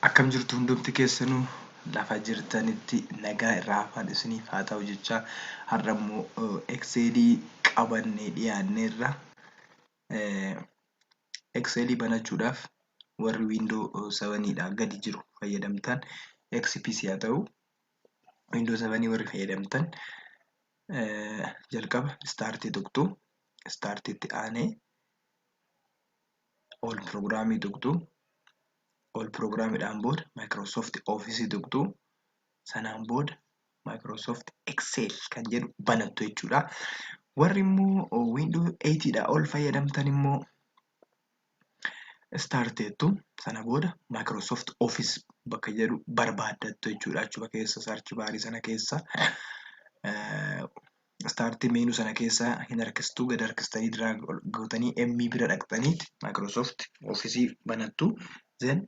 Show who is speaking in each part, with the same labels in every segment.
Speaker 1: Akkam jirtu hundumti keessanuu? Lafa jirtanitti nagaa irraa afaan isiniif haa ta'u jecha, har'a immoo Excelii qabannee dhiyaanneerra. Excelii banachuudhaaf warri Windows 7dha gadi jiru fayyadamtan, XPs haa ta'u Windows 7 warri fayyadamtan, jalqaba Startii tuqxu. Startiitti aanee All Programii tuqxu. All Programidhaan booda Microsoft Office tuqxu. Sanaan booda Microsoft Excel kan jedhu banattu jechuudha. Warri immoo Windows 8 dha ol fayyadamtan immoo Start jettu. Sana booda Microsoft Office bakka jedhu barbaaddattu jechuudha. Achuma keessa, search barii sana keessa, Start menu sana keessa hin harkistuu, gad harkistanii drag gootanii M bira dhaqxaniiti Microsoft Office banattu, then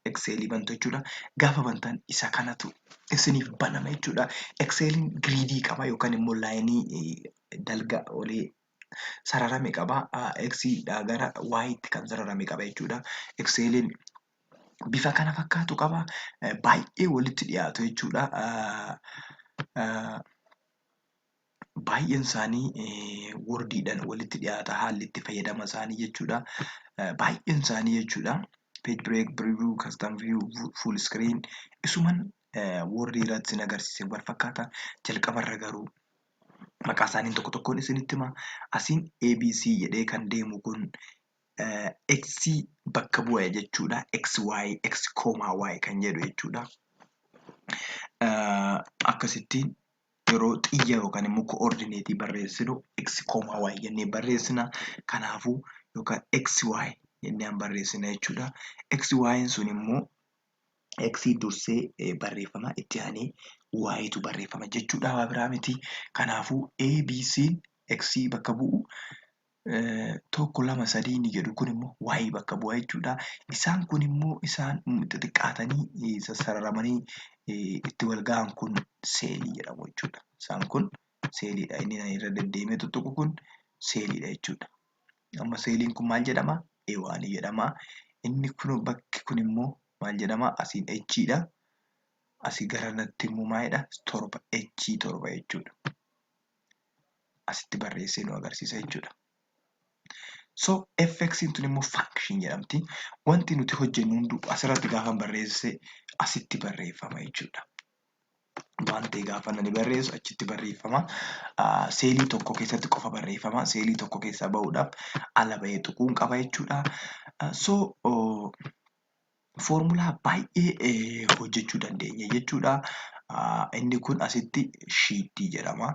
Speaker 1: Excel bantu jechuudha. Gaafa bantan isa kanatu isiniif banama jechuudha. Exceliin gridii qaba yookaan immoo lineii dalga olii sararame qaba. X dhaa gara Y tti kan sararame qaba jechuudha. Exceliin bifa kana fakkaatu qaba. Baay'ee walitti dhiyaatu jechuudha. Baay'een isaanii Wordiidhaan walitti dhiyaata haalli itti fayyadama isaanii jechuudha. Baay'een isaanii jechuudha. Page break, preview, custom view, full screen isuman Wordii irratti isin agarsiise wal fakkaata. Jalqabarra garuu maqaa isaanii tokko tokkoon isinitti hima. Asiin ABC jedhee kan deemu kun X bakka bu'a jechuudha. XY, X comma Y kan jedhu jechuudha. Akkasittiin yeroo xiyya yookaan immoo coordinateii barreessinu X comma Y jennee barreessina. Kanaafuu yookaan XY jennee barreessina jechuudha. XY sun immoo X dursee barreeffama, itti aanee Y'tu barreeffama jechuudha, waa biraa miti. Kanaafuu ABC X bakka bu'u, tokko, lama, sadii inni jedhu kun immoo Y bakka bu'a jechuudha. Isaan kun immoo isaan xixiqqaatanii sassararamanii itti wal ga'an kun cellii jedhamu jechuudha. Isaan kun celliidha. Inni irra deddeemee tuttuqu kun celliidha jechuudha. Amma celliin kun maal jedhama? A1 jedhama. Inni kun, bakki kun immoo maal jedhama? Asiin H dha. Asii garanatti immoo maalidha? 7, H 7 jechuudha. Asitti barreessee nu agarsiisa jechuudha. So fx tun immoo function jedhamti. Wanti nuti hojjennu hunduu asirratti gaafa barreesse asitti barreeffama jechuudha. Waan ta'e gaafa nani barreessu achitti barreeffama. Cellii tokko keessatti qofa barreeffama. Cellii tokko keessaa bahuudhaaf ala bahee tuquun qaba jechuudha. So foormulaa baay'ee hojjechuu dandeenya jechuudha. Inni kun asitti sheetii jedhama.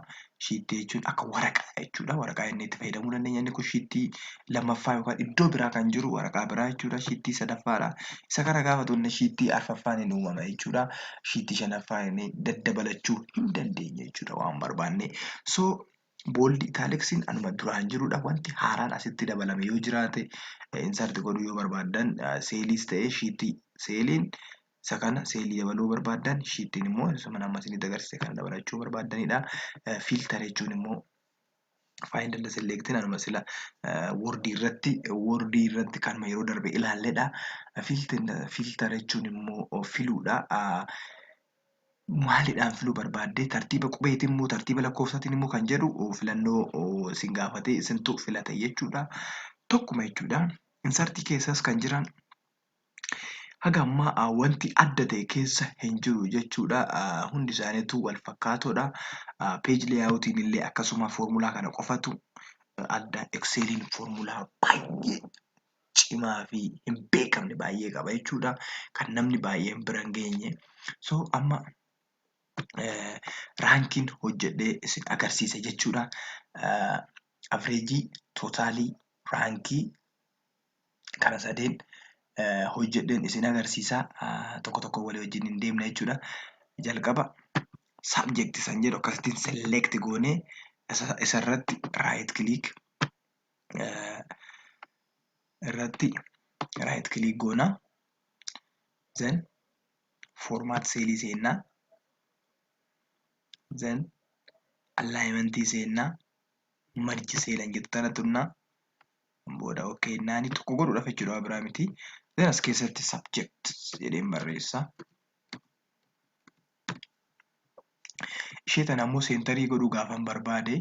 Speaker 1: Sheetii jechuun akka waraqaa jechuudha. Waraqaa inni itti fayyadamuu dandeenya. Inni kun sheetii lammaffaa yookaan iddoo biraa kan jiru waraqaa biraa jechuudha. Sheetii sadaffaadha. Isa kana gaafa tuqne sheetii arfaffaan hin uumama jechuudha. Sheetii shanaffaan inni daddabalachuu hin dandeenya jechuudha waan barbaanne. So bold, italicsiin anuma duraan jirudha. Wanti haaraan asitti dabalame yoo jiraate, insert godhuu yoo barbaaddan, celliis ta'e sheetii, celliin isa kana cellii dabaluu barbaaddan, sheetiin immoo isuma amma isinitti agarsiise kana dabalachuu barbaaddanidha. Filter jechuun immoo find and select, anuma sila Wordii irratti kanuma yeroo darbe ilaalledha. Filter jechuun immoo filuudha. Maaliidhaan filuu barbaadde? Tartiiba qubeetiin immoo, tartiiba lakkoofsaatiin immoo kan jedhu filannoo isin gaafatee isintu filata jechuudha. Tokkuma jechuudha. Insertii keessas kan jiran haga ammaa wanti adda ta'e keessa hin jiru jechuudha. Hundi isaaniitu wal fakkaatoodha. Page layoutiin illee akkasuma, foormulaa kana qofatu adda. Exceliin foormulaa baay'ee cimaa fi hin beekamne baay'ee qaba jechuudha. Kan namni baay'een bira hin geenye. So amma rankiin hojjedhee isin agarsiisa jechuudha. Averageii, totalii, rankii kana sadeen hojjedheen isin agarsiisa. Tokko tokko walii wajjin hin deemna jechuudha. Jalqaba subject san jedhu akkasittiin select goonee isarratti right click, irratti right click goona. Then format cellii seennaa. Then alignmentii seennaa. Merge cellan jettu tana tunnaa. Booda okay naani tokko godhuudhaaf jechuudha, waa biraa miti. Then as keessatti subject jedheen barreessa. Ishee tana immoo seentarii godhuu gaafan barbaade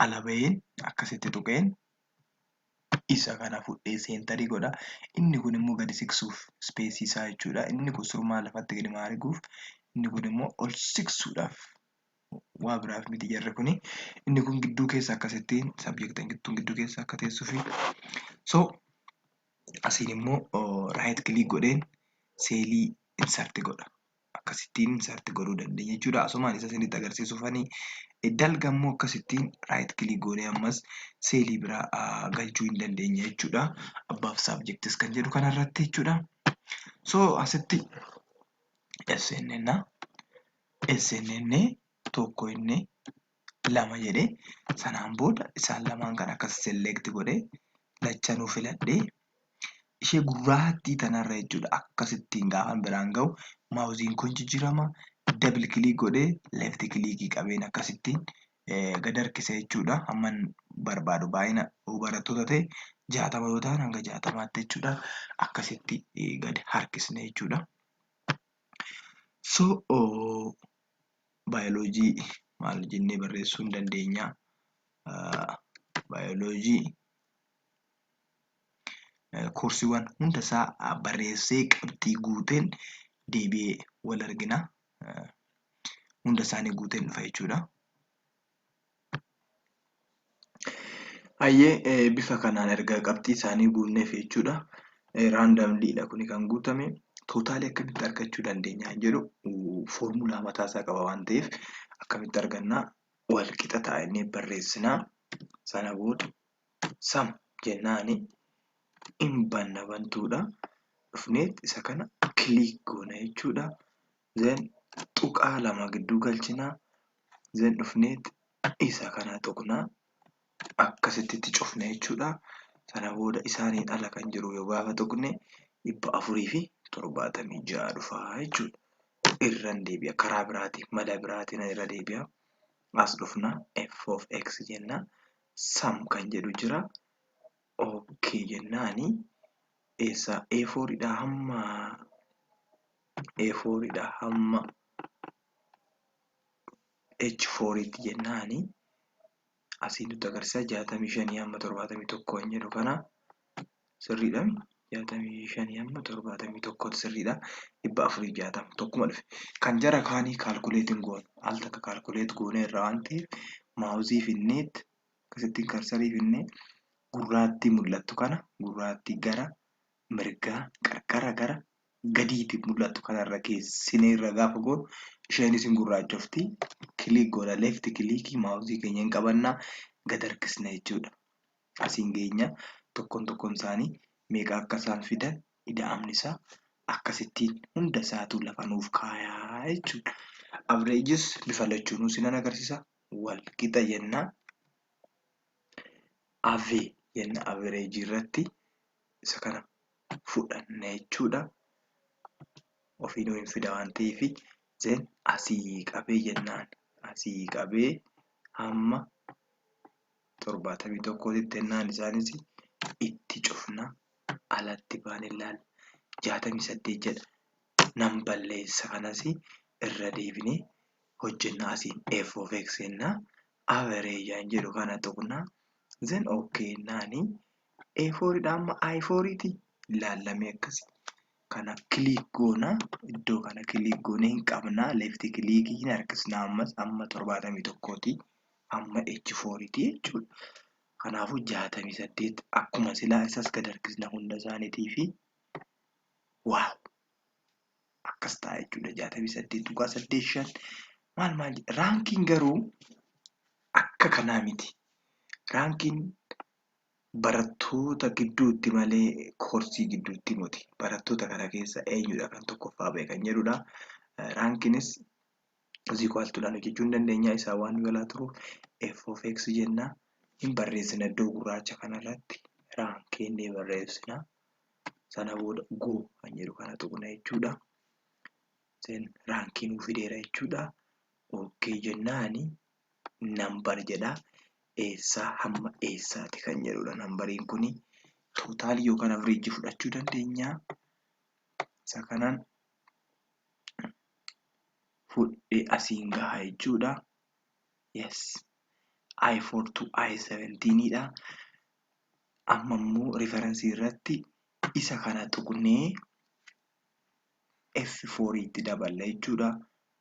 Speaker 1: ala baheen akkasitti tuqeen isa kana fudhee seentarii godha. Inni kun immoo gadi siqsuuf ispeesii isaa jechuudha. Inni kun surmaa lafatti gadi maariguuf, inni kun immoo ol siqsuudhaaf waa biraaf miti jarri kuni. Inni kun gidduu keessa akkasittiin sabjektiin gidduu keessa akka teessuufi. So asiin immoo right click godheen seelii insert godha. Akkasittiin insert godhuu dandeenya jechuudha. Asumaan isa isinitti agarsiisuufani dalga immoo akkasittiin right click goonee ammas seelii biraa galchuu hin dandeenya jechuudha. Abbaaf subjects kan jedhu kanarratti jechuudha. So asitti SNN SNN 1 inni 2 jedhee sanaan booda isaan lamaan kan akkas select godhee lachanuu filadhee ishee gurraattii tanarra jechuudha. Akkasittiin gaafan biraan ga'u maawuziin kun jijjiirama. Double click godhee left click qabeen akkasittiin gad harkisa jechuudha. Hamman barbaadu baay'ina barattoota ta'e 60 yoo ta'an hanga 60tti jechuudha. Akkasitti gad harkisne jechuudha. So baayoloojii maal jennee barreessuu hin dandeenya. Baayoloojii koorsiiwwan hunda isaa barreessee qabxii guuteen deebi'ee wal argina. Hunda isaanii guuteen dhufa jechuudha. Hayyee bifa kanaan erga qabxii isaanii guunneef jechuudha. Raandamliidha kuni kan guutame. Tootaalii akkamitti argachuu dandeenya jedhu foormulaa mataa isaa qaba waan ta'eef akkamitti argannaa wal qixa ta'a jennee barreessinaa. Sana booda sam jennaani hin banna bantuudha. Dhufneet isa kana kiliik goona jechuudha. Then tuqaa 2 gidduu galchinaa. Then dhufneet isa kana tuqnaa. Akkasitti itti cufna jechuudha. Sana booda isaaniin ala kan jiru yoo gaafa tuqne 476 dhufaa jechuudha. Irran deebi'a karaa biraatiin mala biraatiin irra deebi'a. As dhufna f of x jenna. Sum kan jedhu jira. Okay jennaani eessa A4 dha hamma A4 dha hamma H4 tti jennaani asii nutti agarsiisa 65 hamma 71 kan jedhu kana sirriidha. 65 hamma 71 sirriidha. 460 tokkuma dhufe. Kan jara kaanii kaalkuleetiin goonu al takka kaalkuleet goonee irraa waan ta'eef maawuzii finneet akkasittiin karsarii finnee gurraattii mul'attu kana gurraattii gara mirgaa qarqara gara gadiitti mul'attu kanarra keessinee irra gaafa goonu isheenis hin gurraachofti. Kiliik goona left kiliikii maawuzii keenya hin qabannaa gad harkisna jechuudha. Asiin geenya tokkoon tokkoon isaanii meeqa akka isaan fidan ida'amni isaa akkasittiin hunda isaatu lafa nuuf kaayaa jechuudha. Avreejis bifa lachuunuu sinan agarsiisa. Wal qixa jenna. Ave jenna avreejii irratti isa kana fudhanna jechuudha. Ofiinuu hin fida waan ta'eef then asii qabee jennaan asii qabee hamma 71tti jennaan isaanis itti cufna alatti baane ilaalla. 68 jedha. Nan balleessa kanas irra deebinee hojjenna asiin f of x jenna. Average jedhu kana tuqna. Then okay jennaani A4 dha amma I4 ti ilaallamee akkasi. Kana click goona iddoo kana click goonee hin qabna left click hin harkisna ammas amma 71 ti amma H4 ti jechuudha. Kanaafuu 68 akkuma silaa isas gad harkisna hunda isaaniitii fi waaw akkas ta'a jechuudha. 68.85 maal maal raankiin garuu akka kanaa miti. Raankiin barattoota gidduutti malee koorsii gidduutti miti. Barattoota kana keessa eenyudha kan tokkoffaa ba'e kan jedhudha. Raankiinis ziikwaaltuudhaan hojjechuu hin dandeenya. Isaa waan nu turuuf f of x jenna. Hin barreessina iddoo gurraacha kanarratti raankii inni barreessina. Sana booda go kan jedhu kana tuqna jechuudha. Then raankii nuu fideera jechuudha. Okay jennaani nambar jedha. Eessaa hamma eessaati kan jedhudha. Nambariin kuni tootaalii yookaan avreejii fudhachuu dandeenya. Isa kanaan fudhee asiin gaha jechuudha. Yes. I4 to I17 dha. Amma immoo reference irratti isa kana tuqnee F4 itti daballa jechuudha.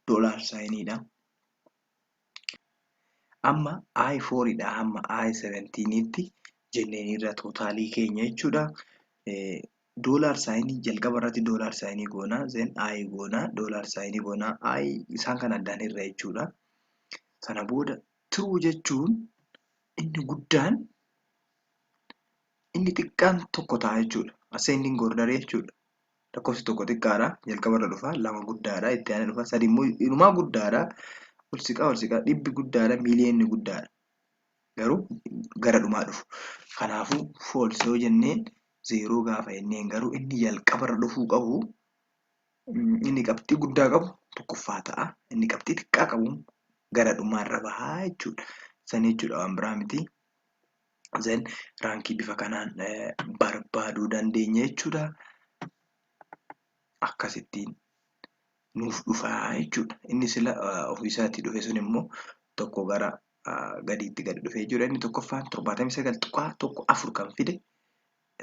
Speaker 1: Dollar sign dha. Amma I4 dha hamma I17 tti jenneen irra totalii keenya jechuudha. Dollar signii jalqaba irratti dollar signii goona, then I goona, dollar signii goona, I isaan kan addaan irra jechuudha. Sana booda true jechuun inni guddaan inni xiqqaan tokko ta'a jechuudha. Ascending order jechuudha. Lakkoofsi tokko xiqqaadha, jalqaba irra dhufa, lama guddaadha, itti aanee dhufa, sadi immoo inumaa guddaadha. Ol siqaa ol siqaa, dhibbi guddaadha, miiliyoonni guddaadha. Garuu gara dhumaa dhufu. Kanaafuu false yoo jenneen, zero gaafa jenneen, garuu inni jalqaba irra dhufuu qabu, inni qabxii guddaa qabu tokkoffaa ta'a. Inni qabxii xiqqaa qabu gara dhumaarra bahaa jechuudha. San jechuudha, waan biraa miti. Then rankii bifa kanaan barbaaduu dandeenya jechuudha. Akkasittiin nuuf dhufaa jechuudha. Inni sila ofiisaatii dhufe sun immoo tokko gara gadiitti gadi dhufee jechuudha. Inni tokkoffaan 79.14 kan fide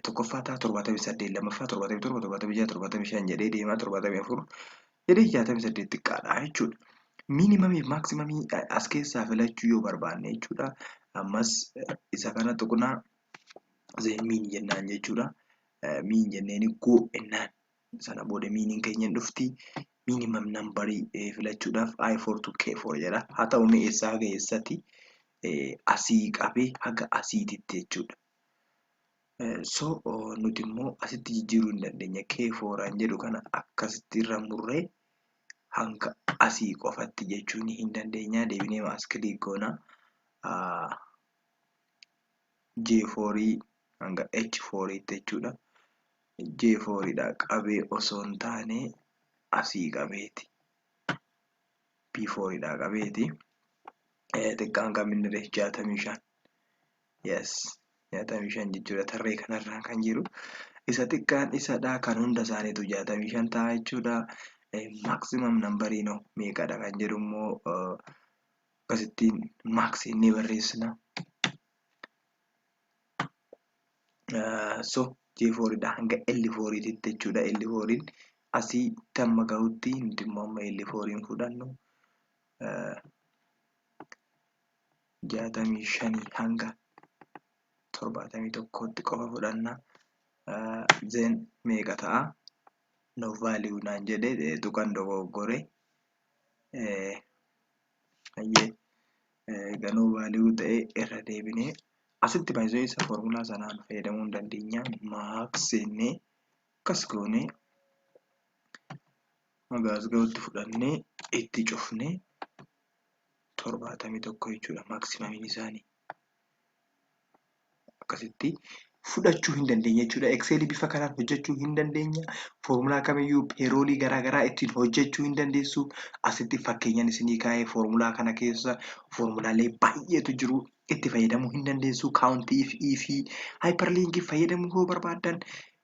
Speaker 1: tokkoffaa ta'a, 78 lammaffaa, 77, 76, 75 jedhee deemaa, 74 jedhee, 68 xiqqaadha jechuudha. Minimumii fi maximumii as keessaa filachuu yoo barbaanne jechuudha. Ammas isa kana tuqnaa, then min jennaan jechuudha. Min jenneeni go jennaan. Sana booda miniin keenya hin dhufti. Minimum numberii filachuudhaaf I4 to K4 jedha. Haa ta'u, mee eessaa haga eessatti? Asii qabee haga asiititti jechuudha. So nuti immoo asitti jijjiiruu hin dandeenya. K4 jedhu kana akkasitti irra murree hanga asii qofatti jechuun hin dandeenya. Deebinee as click goona. J4 hanga H4 jechuudha. J4 dha qabee osoo hin taane asii qabeeti. B4 dha qabeeti. Xiqqaan kam inni ree? 65. Yes. 65 jechuudha. Tarree kanarraa kan jiru. Isa xiqqaan isadha. Kan hunda isaaniitu 65 ta'a jechuudha. Maximum numberiin hoo meeqadha kan jedhu immoo akkasittiin max inni barreessina. So J4 dha hanga L4 tti jechuudha. L4 asii tamma gahutti, nuti immoo amma L4 fudhannu, 65 hanga 71tti qofa fudhanna. Then meeqa ta'a? No value naan jedhe, tuqan dogoggore. Hayyee, egaa no value ta'e, irra deebinee asitti baay'isoo isa foormulaa sanaan fayyadamuu hin dandeenya. Max jennee akkas goonee hanga as gahutti fudhannee itti cufnee 71 jechuudha maximumiin isaanii. Akkasitti fudhachuu hin dandeenya jechuudha. Excelii bifa kanaan hojjechuu hin dandeenya. Foormulaa kamiyyuu payrollii garaagaraa ittiin hojjechuu hin dandeessu. Asitti fakkeenyaan isinii kaa'ee, foormulaa kana keessa foormulaalee baay'eetu jiru. Itti fayyadamuu hin dandeessu. Countif fi hyperlinkii fayyadamuu yoo barbaaddan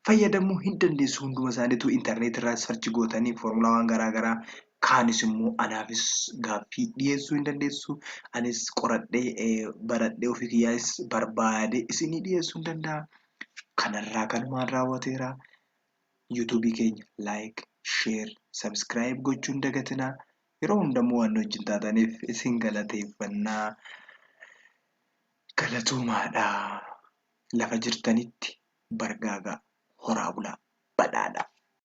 Speaker 1: fayyadamuu hin dandeessu. Hunduma isaaniitu intarneet irraa search gootanii foormulaawwan garaagaraa kaanis immoo anaafis gaaffii dhiyeessuu hin dandeessu. Anis qoradhee, baradhee, ofii kiyyaas barbaade isinii dhiyeessuu hin danda'a. Kanarraa kanumaan raawwateera. YouTubeii keenya like, share, subscribe gochuu hin dagatinaa. Yeroo hundammoo waan nu wajjin taataniif isin galateeffannaa. Galatoomaadha. Lafa jirtanitti bargaagaa, horaa bulaa, badhaadhaa.